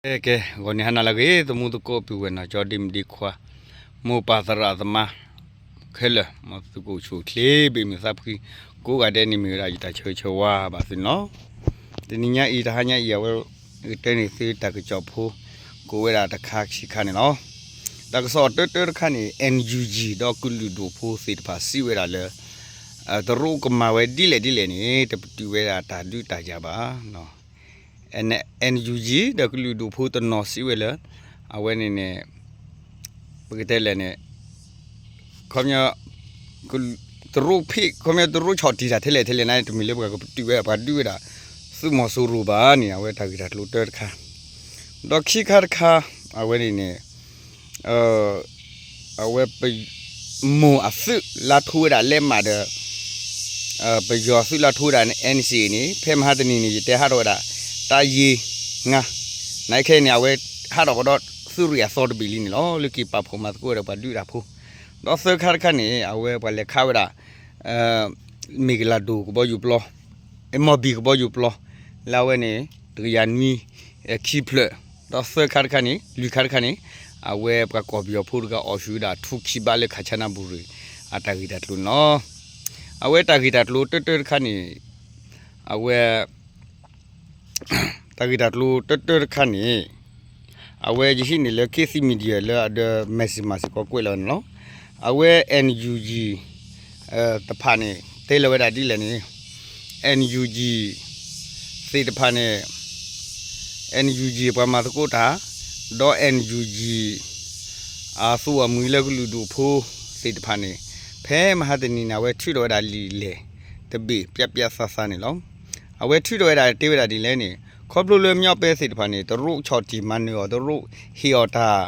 ကဲ ကဲ ဂီၤနံၤဟါနၤလၢအဂ့ၤ သမူသကိးပုၢ်ဝဲၢ်နီၢ်ကၠီဒ့မုၣ်ဒ့ခွါ မိၢ်ပၢ်သရၣ်သမါ ခဲလၢာ် မ်သုကအိၣ်ဆူၣ်အိၣ်ချ့ ဘၣ်မုာ်သးဖှံ ကိးဂၤဒဲးန့ၣ်မ့ၢ်ဝဲဒၣ်ယတၢ်ဆၢဂ့ၤဆၢဝါဘၣ်သုန့ၣ်လီၤ. တနံၤညါအံၤ တဟါညါအံၤ အဝဲကတဲန့ၢ်သုတၢ်ကစီၣ်ဖိ ကအိၣ်ဝဲဒၣ်တခါခံခါန့ၣ်လီၤ. တၢ်ကစီၣ်တၢတၢတခါန့ၣ် NUG ဒီးကလုာ်ဒူၣ်ဖိသ့ၣ်တဖၣ်စံးဝဲဒၣ်လၢ တရူးကမၤဝဲဒ်လဲၣ်ဒ်လဲၣ်န့ၣ် တပတုာ်ဝဲဒၣ်တၢ်ဒုးတၢ်ယၤဘၣ် NUG ဒီးကလုာ်ဒူၣ်ဖိတနီၤစံးဝဲလၢ အဝဲန့ၣ်န့ၣ် ပကတဲလဲၣ်န့ၣ် ခီ တရူးဖံး ခီ တရူးဆီၣ်တံၢ်တၢ်ထဲလဲၣ်ထဲလဲၣ် တမ့ၢ်လၢပှၤကပတုာ်ဝဲ ပှၤဒုးဝဲဒၣ် သုးမီၤစိရိၤဘၣ်န့ၣ် အဝဲတၢ်ဂ့ၢ်တၢ်ကျိၤတၢတခါ ဒီးခံခါတခါ အဝဲန့ၣ်န့ၣ် အဝဲ မိၢ်အသုးလၢထိဝဲဒၣ်လဲးမးဒီး ပယီၤသုးလၢထိဝဲဒၣ် NCA န့ၣ် ဖဲမဟါတနံၤန့ၣ် ယတဲဟးထီၣ်ဝဲဒၣ် တၢ်ယ့ၢ်ငါ နာ်က့ခဲအံၤန့ၣ် အဝဲဟးထီၣ်ကဒီးသုးရ့ၣ်အသီတဘ့ၣ်လံန့ၣ်လီၤ လၢက့ၤပာ်ဖှိၣ်မၤသကိးဝဲဒၣ်ပှၤဒုးတၢ်ဖိ ဒီးသၢခါတခါန့ၣ် အဝဲပှၤလဲၤခးဝဲဒၣ် မ့ၢ်ကလၤဒိၣ်ကဘီယူၤပျီ အမီၢ်ဘံၣ်ကဘီယူၤပျီ လၢအဝဲန့ၣ် တကယၤနွံ ခံဖျၢၣ် ဒီးသၢခါတခါန့ၣ် လွံၢ်ခါတခါန့ၣ် အဝဲပှၤကီၢ်ပယီၤဖိတဂၤအီၣ်ဆူၣ်ဝဲဒၣ်ထူခံဘးလၢ ခၣ်ဆၣ်နၢ်ဘူရံၤ အတၢ်ဂ့ၢ်တၢ်ကျိၤန့ၣ်လီၤ. အဝဲတၢ်ဂ့ၢ်တၢ်ကျိၤတၢတၢတခါန့ၣ် အဝဲ တၢ်ဂ့ၢ်တၢ်ကျိၤတၢတၢတခါန့ၣ် အဝဲယဟံးန့ၢ်လၢ ခေတ်သစ် Media လၢအဒီး Myanmar စ့ၢ်ကီးကွဲးလီၤန့ၣ်လီၤ. အဝဲ NUG တဖၣ်န့ၣ် တဲလီၤဝဲဒၣ်ဒ်လဲၣ်န့ၣ် NUG သ့ၣ်တဖၣ်န့ၣ် NUG ပှၤမၤသကိးတၢ် ဒီး NUG အသုးအမုၢ်လၢကလုာ်ဒူၣ်ဖိသ့ၣ်တဖၣ်န့ၣ် ဖဲမဟါတနံၤန့ၣ် အဝဲထုးထီၣ်ဝဲဒၣ်လံာ်လဲၢ်တဘ့ၣ် ပျၢပျၢသးသးန့ၣ်လီၤ. အဝဲထုးထီၣ်ဝဲဒၣ်တဲဝဲဒၣ်ဒ်လဲၣ်န့ၣ် ခီဖျိလၢ မြောက်ပိုင်း သ့ၣ်တဖၣ်န့ၣ် တရူးဆီၣ်တံၢ်မၤနၢၤအီၤ တရူးဟ့ၣ်အီၤတၢ်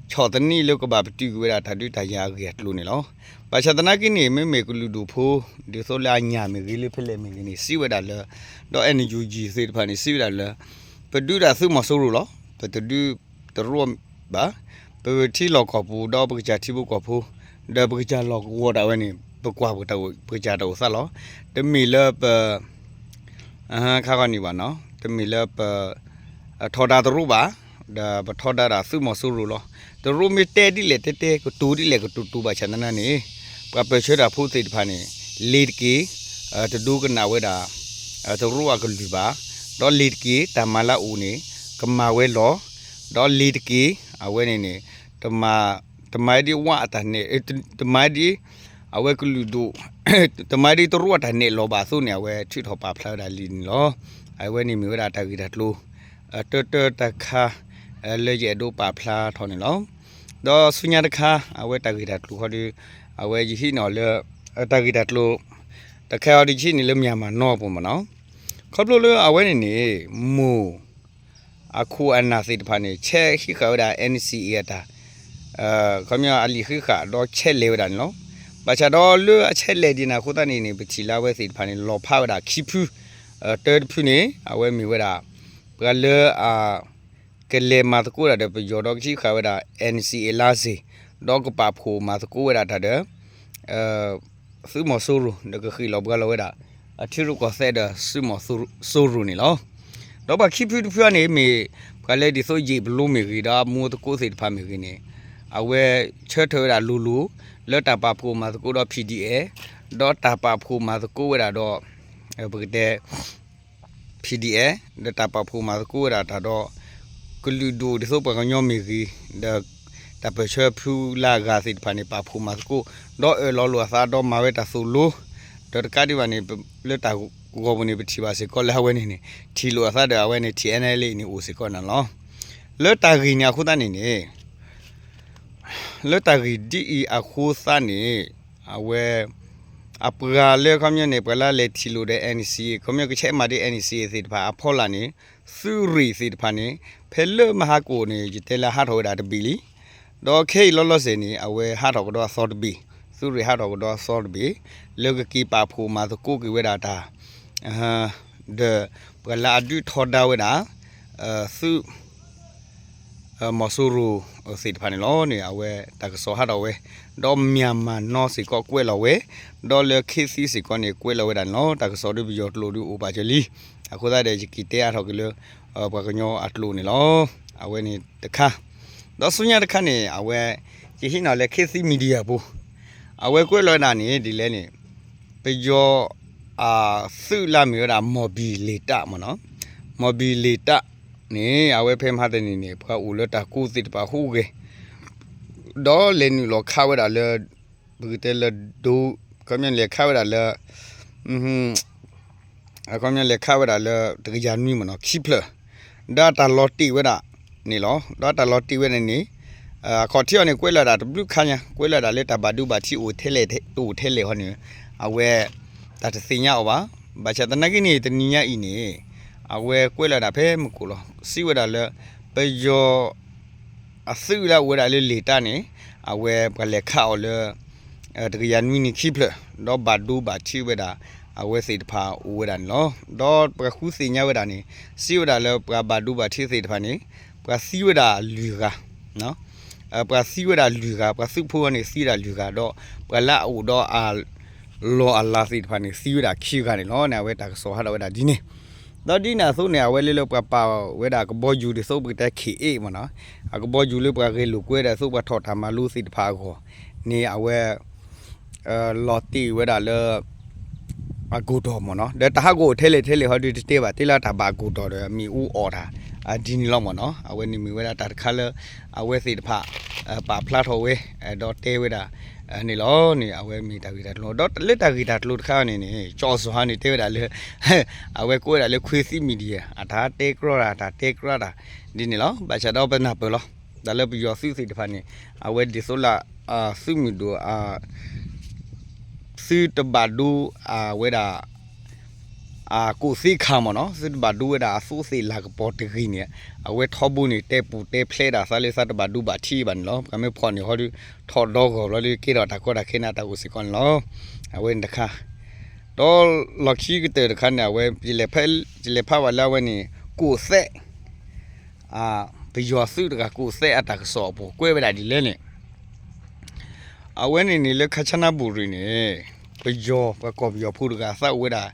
ဆီၣ်သနံးလၢကဘၣ်ပတုာ်ကွံာ်ဝဲဒၣ်တၢ်ဒုးတၢ်ယၤအဂ့ၢ်အကျိၤန့ၣ်လီၤ. ဘၣ်ဆၣ်သနာ်က့န့ၣ် မ့မ့ၢ်ကလုာ်ဒူၣ်ဖိ ဒ်သိးလၢအညၣ်မ့ၢ်ဂ့ၤ လၢဖဲလဲၣ်မ့ၢ်ဂ့ၤန့ၣ် စံးဝဲဒၣ်လၢ ဒီး NUG သ့ၣ်တဖၣ်န့ၣ် စံးဝဲဒၣ်လၢ ပဒုးဒၣ်သုးမီၤစိရိၤလီၤ. ပတဒုးတရူးဘၣ်. ပထံလီၢ်ကီၢ်ပူၤ ဒီးပကစၢ်ထံဖိကီၢ်ဖိ ဒီးပကစၢ်လီၢ်ကဝီၤဒၣ်ဝဲန့ၣ် ပကွၢ်ပကစၢ်တၢ်အိၣ်သးလီၤ. တမ့ၢ်လၢပ ခါဂီၤန့ၣ်ဘၣ်နီၤ တမ့ၢ်လၢပ ထီဒါတရူးဘၣ်, ဒီးပထီဒါဒၣ်သုးမီၤစိရိၤလီၤ. တရူးမ့ၢ်တဲဒ်လဲၣ်တဲတဲ ကတိၤဒ်လဲၣ်ကတိၤတိၤ ဘၣ်ဆၣ်သနာ်န့ၣ် ပှၤပၢၢ်ဆၢတၢ်ဖိသ့ၣ်တဖၣ်န့ၣ် လ့ၤတက့ၢ်, တဒိကနၣ်ဝဲဒၣ် တရူးအကလုၢ်ဘၣ်, ဒီးလ့ၤတက့ၢ် တၢ်မၤလၢအအိၣ်န့ၣ် ကမၤဝဲလီၤ. ဒီးလ့ၤတက့ၢ် အဝဲန့ၣ်န့ၣ် တမၤ တမၤဒ်ဝဲအတၢ်နဲၣ် တမၤဒ် အဝဲကလုာ်ဒူၣ် တမၤဒ်တရူးအတၢ်နဲၣ်လီၤဘၣ်အသိးန့ၣ် အဝဲထုးထီၣ်ပာ်ဖျါဝဲဒၣ်လံန့ၣ်လီၤ. အဝဲန့ၣ်မ့ၢ်ဝဲဒၣ်တၢ်ဂ့ၢ်တၢ်ကျိၤ တၢတၢတၢခါ လၢယအဲၣ်ဒိးပာ်ဖျါထီၣ်န့ၣ်လီၤ. ဒီးဆူညါတခါ အဝဲတၢ်ဂ့ၢ်တၢ်ကျိၤခီဒီး အဝဲယဟံးန့ၢ်အီၤလၢ တၢ်ဂ့ၢ်တၢ်ကျိၤ တခါအီၤဒီးယဟံးန့ၢ်လၢ Myanmar Now ပူၤမ့ၢ်နီၤ. ခီဖျိလၢအဝဲန့ၣ်န့ၣ် မိၢ် အခိၣ်အနၢ်သ့ၣ်တဖၣ်န့ၣ် ဆဲးဃံးဃာ်ဝဲဒၣ် NCA အတၢ် ခီပညီအလံာ်ဃံးဃာ်ဒီးဆဲးလဲၤဝဲဒၣ်န့ၣ်လီၤ. ဘၣ်ဆၣ်ဒီးလၢအဆဲးလဲၤဒ်န့ၣ်အဃိသတးန့ၣ်န့ၣ် ပထံၣ်လၢအဝဲသ့ၣ်တဖၣ်န့ၣ် လီၤဖးဝဲဒၣ်ခံဖု တၢတဖုန့ၣ် အဝဲမ့ၢ်ဝဲဒၣ် ပှၤလၢအ ကလဲၤမၤသကိးတၢ်ဒီးပယီၤဒီးကဃံးဃာ်ဝဲဒၣ် NCA လါစ့ၢ် ဒီးကပာ်ဖှိၣ်မၤသကိးဝဲဒၣ်တၢ်ဒီး သုးမီၤစိရိၤ ဒီးကဃ့ၢ်လီၤဘှါလီၤဝဲဒၣ် အထံရူၢ်ကီၢ်သဲးဒီးသုးမီၤစိရိၤန့ၣ်လီၤ. ဒီးပှၤခံဖုတဖုန့ၣ်မ့ၢ် ပှၤလၢဒ်သိးယ့ၣ်ပလိမ့ၢ်ဂ့ၤ ဒီးအမူသကိးသ့ၣ်တဖၣ်မ့ၢ်ဂ့ၤန့ၣ် အဝဲဆၢထၢၣ်ဝဲဒၣ်လိၤလိၤ လၢတၢ်ပာ်ဖှိၣ်မၤသကိးဒီး PDF ဒီးတၢ်ပာ်ဖှိၣ်မၤသကိးဝဲဒၣ်ဒီး ပကတဲ PDF ဒီးတၢ်ပာ်ဖှိၣ်မၤသကိးဝဲဒၣ်တၢ်ဒီး ကလုာ်ဒူၣ်ဒ်သိးပှၤကညီမ့ၢ်ဂ့ၤ ဒီးတၢ်ပၢၢ်ဆၢဖုလၢအဂၤသ့ၣ်တဖၣ်န့ၣ် ပာ်ဖှိၣ်မၤသကိး ဒီးအၢၣ်လီၤလိာ်အသးဒီးမၤဝဲတၢ်သိၣ်လိ ဒီးတကးဒံးဘၣ်န့ၣ် လၢတၢ်ဂီၤပူၤန့ၣ် ပထံၣ်ဘၣ်စ့ၢ်ကီးလၢအဝဲန့ၣ်န့ၣ် ထံၣ်လိာ်အသးဒီးအဝဲန့ၣ် TNLA န့ၣ်အိၣ်စ့ၢ်ကီးန့ၣ်လီၤ. လၢတၢ်ဂ့ၢ်န့ၣ်အဃိသတးန့ၣ်န့ၣ် လၢတၢ်ဂ့ၢ်ဒ်အံၤအဃိသတးန့ၣ် အဝဲ အပှၤလၢခီပညီန့ၣ် ပှၤလၢလဲၤထံၣ်လိာ်ဒီး NCA ခီပညီကဆဲးမၤဒ် NCA သ့ၣ်တဖၣ် အဖီလာ်န့ၣ် သုးရ့ၣ်သ့ၣ်တဖၣ်န့ၣ် ဖဲလၢမဟါကိၣ်န့ၣ် ယတဲလၢဟးထီၣ်ဝဲဒၣ်တဘ့ၣ်လံ. ဒီးခဲအံၤလီၤလီၤဆဲးန့ၣ် အဝဲဟးထီၣ်ကဒီးအသီတဘ့ၣ်, သုးရ့ၣ်ဟးထီၣ်ကဒီးအသီတဘ့ၣ် လၢကက့ၤပာ်ဖှိၣ်မၤသကိးက့ၤဝဲဒၣ်တၢ် ဒီးပှၤလၢအဒုးထီဒါဝဲဒၣ် သုး မီၤစိရိၤသ့ၣ်တဖၣ်န့ၣ်လီၤန့ၣ် အဝဲတၢ်ကစီၣ်ဟးထီၣ်ဝဲ, ဒီး Myanmar Now စ့ၢ်ကီးကွဲးလီၤဝဲ, ဒီးလၢ ခေတ်သစ် စ့ၢ်ကီးန့ၣ် ကွဲးလီၤဝဲဒၣ်န့ၣ်လီၤ. တၢ်ကစီၣ်ဒီးပယီၤကျိာ်ဒီးအိၣ်ပာ်စၢၤလံ, အဃိသတးဒီး ယက့ၤတဲအါထီၣ်က့ၤလၢ ပှၤကညီအကျိာ်န့ၣ်လီၤ. အဝဲန့ၣ်တခါ, ဒီးဆူညါတခါန့ၣ် အဝဲ ယဟ့ၣ်နီၤလၢ ခေတ်သစ် Media ပူၤ, အဝဲကွဲးလီၤဝဲဒၣ်န့ၣ် ဒ်လဲၣ်န့ၣ် ပယီၤ အသုးလၢမ့ၢ်ဝဲဒၣ် မော်ဘီလေတပ် မ့ၢ်နီၤ, မော်ဘီလေတပ် န့ၣ် အဝဲဖဲမဟါတနံၤန့ၣ် ပှၤအိၣ်လၢတၢ်ကိးသ့ၣ်တဖၣ်ဟူးဂဲၤ ဒီးလဲၤနုာ်လီၤခးဝဲဒၣ်လၢ ပကတဲလၢဒိ ခီပညီလဲၤခးဝဲဒၣ်လၢ ခီပညီလဲၤခးဝဲဒၣ်လၢ တကယၤနွံ မ့ၢ်နီၤ ခံဖျၢၣ်, ဒီးတၢ်လီၤတ့ၢ်ဝဲဒၣ်န့ၣ်လီၤ. ဒီးတၢ်လီၤတ့ၢ်ဝဲဒၣ်န့ၣ် အခီၣ်ထံးအီၤန့ၣ် ကွဲးလီၤဒၣ်တဘျုးခါညါ, ကွဲးလီၤဒၣ်လၢတၢ်ဘၣ်ဒိဘၣ်ထံးအိၣ်ထဲလဲၣ်တအိၣ်ထဲလဲၣ်ဟီန့ၣ် အဝဲ တၢ်တသ့ၣ်ညါအီၤဘၣ်. ဘၣ်ဆၣ်သနာ်က့န့ၣ် တနံၤညါအံၤန့ၣ် အဝဲကွဲးလီၤဒၣ်ဖဲမုၢ်ကိၣ်လီၤ. စံးဝဲဒၣ်လၢ ပယီၤ အသုးလၢအအိၣ်ဝဲဒၣ်လၢလေတပ်န့ၣ် အဝဲပှၤလဲၤခးအီၤလၢ တကယၤနွံန့ၣ်ခံဖျၢၣ်, ဒီးဘၣ်ဒိဘၣ်ထံးဝဲဒၣ် အဝဲသ့ၣ်တဖၣ်အိၣ်ဝဲဒၣ်န့ၣ်လီၤ. ဒီးပှၤဃုသ့ၣ်ညါဝဲဒၣ်န့ၣ် စံးဝဲဒၣ်လၢပှၤဘၣ်ဒိဘၣ်ထံးသ့ၣ်တဖၣ်န့ၣ် ပှၤသံဝဲဒၣ်လွံၢ်ဂၤ ပှၤသံဝဲဒၣ်လွံၢ်ဂၤ, ပှၤသုးဖိန့ၣ်သံဝဲဒၣ်လွံၢ်ဂၤ, ဒီးပှၤလၢအအိၣ်ဒီးအ လီၢ်အလၤသ့ၣ်တဖၣ်န့ၣ် သံဝဲဒၣ်ခံဂၤန့ၣ်လီၤ. န့ၣ် အဝဲတၢ်ကစီၣ်ဟးထီၣ်ဝဲဒၣ်ဒ်န့ၣ်, ဒီးဒ်န့ၣ်အသိးန့ၣ် အဝဲလၢလၢပှၤပာ်ဝဲဒၣ်ကဘီယူၤဒ်သိးပကတဲ K eight မ့ၢ်နီၤ, အကဘီယူၤလၢပှၤဂဲၤလိာ်ကွဲဒၣ်သိးပှၤထီၣ်တၢ်မၤလိသ့ၣ်တဖၣ်အဂီၢ် န့ၣ် အဝဲ လီၤတ့ၢ်ဝဲဒၣ်လၢ အကိာ်တီၢ်မ့ၢ်နီၤ, ဒီးတၢ်ဟးဂီၤအိၣ်ထဲလဲၣ်ထဲလဲၣ်ဟီဒုးတတဲဘၣ်, တ့လၢတၢ်ဘၣ်အကိာ်တီၢ်ဒီးမ့ၣ်အူအီၣ်တၢ် ဒ်န့ၣ်လီၤမ့ၢ်နီၤ. အဝဲန့ၣ်မ့ၢ်ဝဲဒၣ်တၢ်တခါလၢ အဝဲသ့ၣ်တဖၣ် ပာ်ဖျါထီၣ်ဝဲ ဒီးတဲဝဲဒၣ် န့ၣ်လီၤန့ၣ် အဝဲမ့ၢ်တၢ်ဂ့ၢ်တၢ်ကျိၤ, ဒီးလၢတၢ်ဂ့ၢ်တၢ်ကျိၤတခါန့ၣ်န့ၣ် ကၠီစီၤဟါန့ၣ်တဲဝဲဒၣ်လၢ အဝဲကွဲးဝဲဒၣ်လၢ ခေတ်သစ် Media အတၢ်တဲကြီတၢ် တၢ်တဲကြီတၢ် ဒ်န့ၣ်လီၤ. ဘၣ်ဆၣ်ဒီးပနၢ်ပၢၢ်လီၤ တၢ်လၢပယီၤသုးသ့ၣ်တဖၣ်န့ၣ် အဝဲဒ်သိးလၢ သုးမုၢ်ဒိၣ် သုတဘၣ်ဒိ အဝဲဒၣ် အကိးသ့ခါမ့ၢ်နီၤ, သုတဘၣ်ဒိဝဲဒၣ်အသိးသ့ၣ်လၤကပီၤတဂ့ၤန့ၣ် အဝဲထီဘိန့ၣ် တဲပူၤတဲဖျဲးဒၣ်သးလၢသးတဘၣ်ဒိဘၣ်ထံးဘၣ်န့ၣ်လီၤ. ပှၤမ့ၢ်ဖီၣ်န့ၢ်ဟီဒုး ထီၣ်ဒီဂီၢ်ဘျီဒုး ကဲထီၣ်တၢ်ကီတၢ်ခဲန့ၣ် တၢ်အိၣ်စ့ၢ်ကီးန့ၣ်လီၤ. အဝဲန့ၣ်တခါ ဒီးလီၢ်ခံကတၢၢ်တခါန့ၣ် အဝဲ ယလဲၤဖးဝဲလၢအဝဲန့ၣ် ကိးသဲး ပယီၤသုးတဂၤကိးသဲးအတၢ်ကစီၣ်အပူၤ ကွဲးဝဲဒၣ်ဒ်လဲၣ်န့ၣ် အဝဲန့ၣ်န့ၣ်လၢ ခါဆနၣ်ဘူရံၤန့ၣ် ပယီၤ ပှၤကီၢ်ပယီၤဖိတဂၤသးအိၣ်ဝဲဒၣ်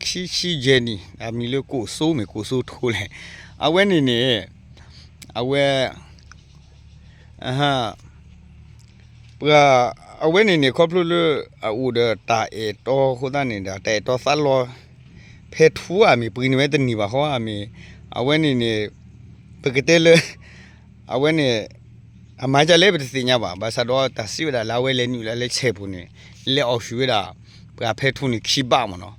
ခံဆံယဲၢ်နံၣ် အမံၤလၢကိးစိမ့ၢ်ကိးစိထိလဲၣ်, အဝဲန့ၣ်န့ၣ် အဝဲ ပှၤ အဝဲန့ၣ်န့ၣ် ခီဖျိလၢ အအိၣ်ဒီးတၢ်အဲၣ်တီအဃိသတးန့ၣ်ဒီး တၢ်အဲၣ်တီသးလီ ဖဲထူအမ့ၢ်ပှ့ၤန့ၢ်ဝဲတန့ၢ်ဘၣ်ဃီအမ့ၢ် အဝဲန့ၣ်န့ၣ် ပကတဲလၢ အဝဲန့ၣ် အမၤဒ်လဲၣ်ပတသ့ၣ်ညါဘၣ်. ဘၣ်ဆၣ်ဒီးတၢ်စံးဝဲဒၣ်လၢအဝဲလဲၤနုာ်လၢလၢဆဲးပူၤန့ၣ် လဲၤအီၣ်ဃုာ်ဝဲဒၣ် ပှၤဖဲထူန့ၣ်ခံဘးမ့ၢ်နီၤ,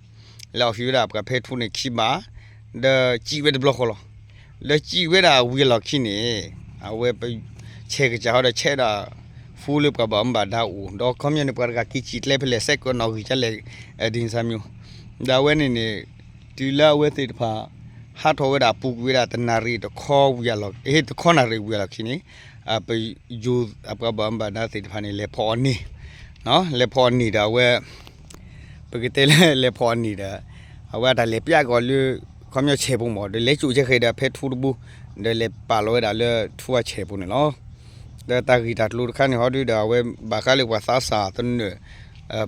လဲၤအီၣ်ဃုာ်ဝဲဒၣ်ပှၤဖဲထူန့ၣ်ခံဘး ဒီးစံးဝဲတဘျီဃီလီၤ. ဒီးစံးဝဲဒၣ်ဝံၤအလီၢ်ခံန့ၣ် အဝဲ ဆဲးကစၢ်ဟီဒီးဆဲးဒၣ် ဖိလၢပှၤဘၣ်မူဘၣ်ဒါအိၣ် ဒီးခီပညီန့ၣ် ပှၤတဂၤက့ၤစံးကျဲဖဲလဲၣ် စဲးကနီၣ်ဂံၢ်ကလဲၣ် ဒ်န့ၣ်သးမံၤ ဒီးအဝဲန့ၣ်န့ၣ် တုၤလၢအဝဲသ့ၣ်တဖၣ် ဟးထီၣ်ဝဲဒၣ်ပူၤကွံာ်ဝဲဒၣ်တနၣ်ရံၣ်တခီဝံၤအလီၢ် ဟ့ၣ်တခီနၣ်ရံၣ်ဝံၤအလီၢ်ခံန့ၣ် ပယိၤအပှၤဘၣ်မူဘၣ်ဒါသ့ၣ်တဖၣ်န့ၣ် လဲၤဖီၣ်အီၤန့ၣ် လဲၤဖီၣ်အီၤန့ၣ်ဒီးအဝဲ ပကတဲလၢလဲၤဖီၣ်အီၤန့ၣ်ဒီး အဝဲအတၢ်လဲၤပျးကီးလၢ ခီပညီဆဲးဖိမ့ၢ် ဒီးလဲၤကိးကဲဃဲၤဒီးဖဲထူတဘိ ဒီးလဲၤပာ်လီၤဝဲဒၣ်လၢထူအဆဲးဖိန့ၣ်လီၤ. ဒီးတၢ်ဂ့ၢ်တၢ်ကျိၤတခါန့ၣ်ဟီဒုဒီး အဝဲဘၣ်ဃးလၢပှၤသးစၢ်သနၢၣ်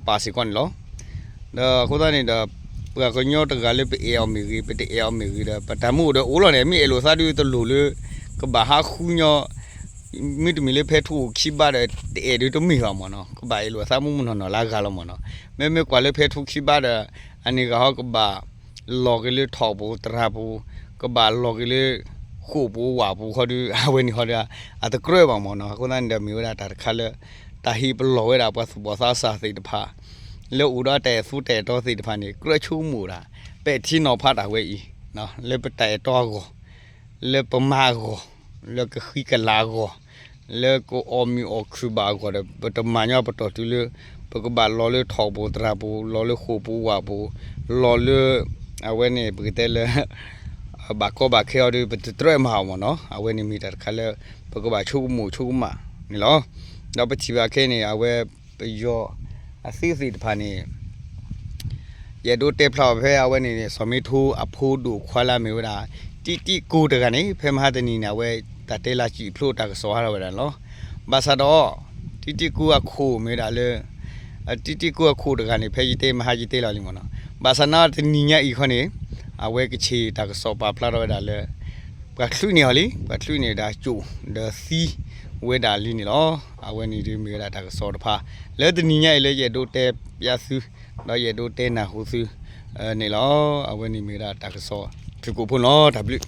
ပာ်စ့ၢ်ကီးန့ၣ်လီၤ. ဒီးအဃိသတးန့ၣ်ဒီး ပှၤကညီတဂၤလၢပအဲၣ်အီၤမ့ၢ်ဂ့ၤ ပတအဲၣ်အီၤမ့ၢ်ဂ့ၤဒီး ပတၢ်မူအိၣ်ဒီးအိၣ်လီၤန့ၣ် မ့ၢ်အဲၣ်လိာ်သးဒုတလိၣ်လၢ ကဘၣ်ဟးဃုညီ မ့တမ့ၢ်လၢဖဲထူအိၣ်ခံဘးဒီး တအဲၣ်ဒုးတမ့ၢ်ဘၣ်မ့ၢ်နီၤ, ကဘၣ်အဲၣ်လိာ်သးမူမုၢ်နီၢ်နီၢ်လၢအဂၤလီၤမ့ၢ်နီၤ. မ့မ့ၢ်ကွၢ်လၢဖဲထူခံဘးဒီး အန့ၣ်ဂၤဟီကဘၣ်လီၤက့ၤလၢထိၣ်ပူၤသရၣ်ပူၤ, ကဘၣ်လီၤက့ၤလၢဃိာ်ပူၤဝၣ်ပူၤဃီဒုး အဝဲန့ၣ်ဃီဒီး အတကြၢးဘၣ်မ့ၢ်နီၤ. အဃိသတးန့ၣ်ဒီးမ့ၢ်ဝဲဒၣ်တၢ်တခါလၢ တၢ်ဟ့ၣ်ပလီၢ်ဝဲဒၣ်ပှၤသူၣ်ဘီၣ်သးစၢ်သ့ၣ်တဖၣ် လၢအိၣ်ဒီးတၢ်အဲၣ်သူတၢ်အဲၣ်တီသ့ၣ်တဖၣ်န့ၣ် ကြၢးဆိကမိၣ်တၢ် ပဲာ်ထံနီၤဖးတၢ်ဝဲအံၤ လၢပတၢ်အဲၣ်တီအဂီၢ် လၢပမၤအဂီၢ် လၢကဃံကလၤအဂီၢ် လၢကအီၣ်မ့ၤအီၣ်ခုၣ်ဘၣ်အဂီၢ်ဒီး ပတမၤညီပတီၢ်တုၤလၢ ပကဘၣ်လီၤလၢထိၣ်ပူၤသရၣ်ပူၤ လီၤလၢဃိာ်ပူၤဝၣ်ပူၤ လီၤလၢ အဝဲန့ၣ် ပကတဲလၢ ဘၣ်ကီဘၣ်ခဲအီၤဒီး ပတကြၢးမၤအီၤမ့ၢ်နီၤ. အဝဲန့ၣ်မ့ၢ်တၢ်တခါလၢ ပကဘၣ်ဆိကမိၣ်ဆိကမးန့ၣ်လီၤ. ဒီးပထံၣ်ဘၣ်ခဲအံၤန့ၣ် အဝဲပယီၤအသုးသ့ၣ်တဖၣ်န့ၣ် ယအဲၣ်ဒိးတဲဖျါအီၤဖဲအဝဲန့ၣ်န့ၣ် စီၤမ့ထိအဖိဒိၣ်ခွါလၢအမ့ၢ်ဝဲဒၣ် တံတံကိတဂၤန့ၣ် ဖဲမဟါတနံၤန့ၣ် အဝဲတၢ်တဲလၢစံၣ်ဖျိတၢ်ကစီၣ်ဟးထီၣ်ဝဲဒၣ်န့ၣ်လီၤ. ဘၣ်ဆၣ်ဒီး တံတံကိအခိၣ်မ့ၢ်ဝဲဒၣ်လၢ တံတံကိအခိၣ်တဂၤန့ၣ် ဖဲယတဲမဟါယတဲလီၤလံမ့ၢ်နီၤ. ဘၣ်ဆၣ်နာ်တနံၤညါအံၤခီန့ၣ် အဝဲကဆ့ၣ်တၢ်ကစီၣ်ပာ်ဖျါထီၣ်ဝဲဒၣ်လၢ ပှၤချုးန့ၢ်အီၤလံ, ပှၤချုးန့ၢ်ဒၣ်ကၠိၣ်ဒီးသံဝဲဒၣ်လံန့ၣ်လီၤ. အဝဲန့ၣ်ဒုးမ့ၢ်ဝဲဒၣ်တၢ်ကစီၣ်တဖၣ် လၢတနံၤညါအံၤလၢယအဲၣ်ဒိးတဲပျါသု ဒီးယအဲၣ်ဒိးတဲနၢ်ဟူသုန့ၣ်လီၤ. အဝဲန့ၣ်မ့ၢ်ဝဲဒၣ်တၢ်ကစီၣ်ဖုၣ်ကိာ်ဖိန့ၣ်လီၤ. တၢ်ဘျုး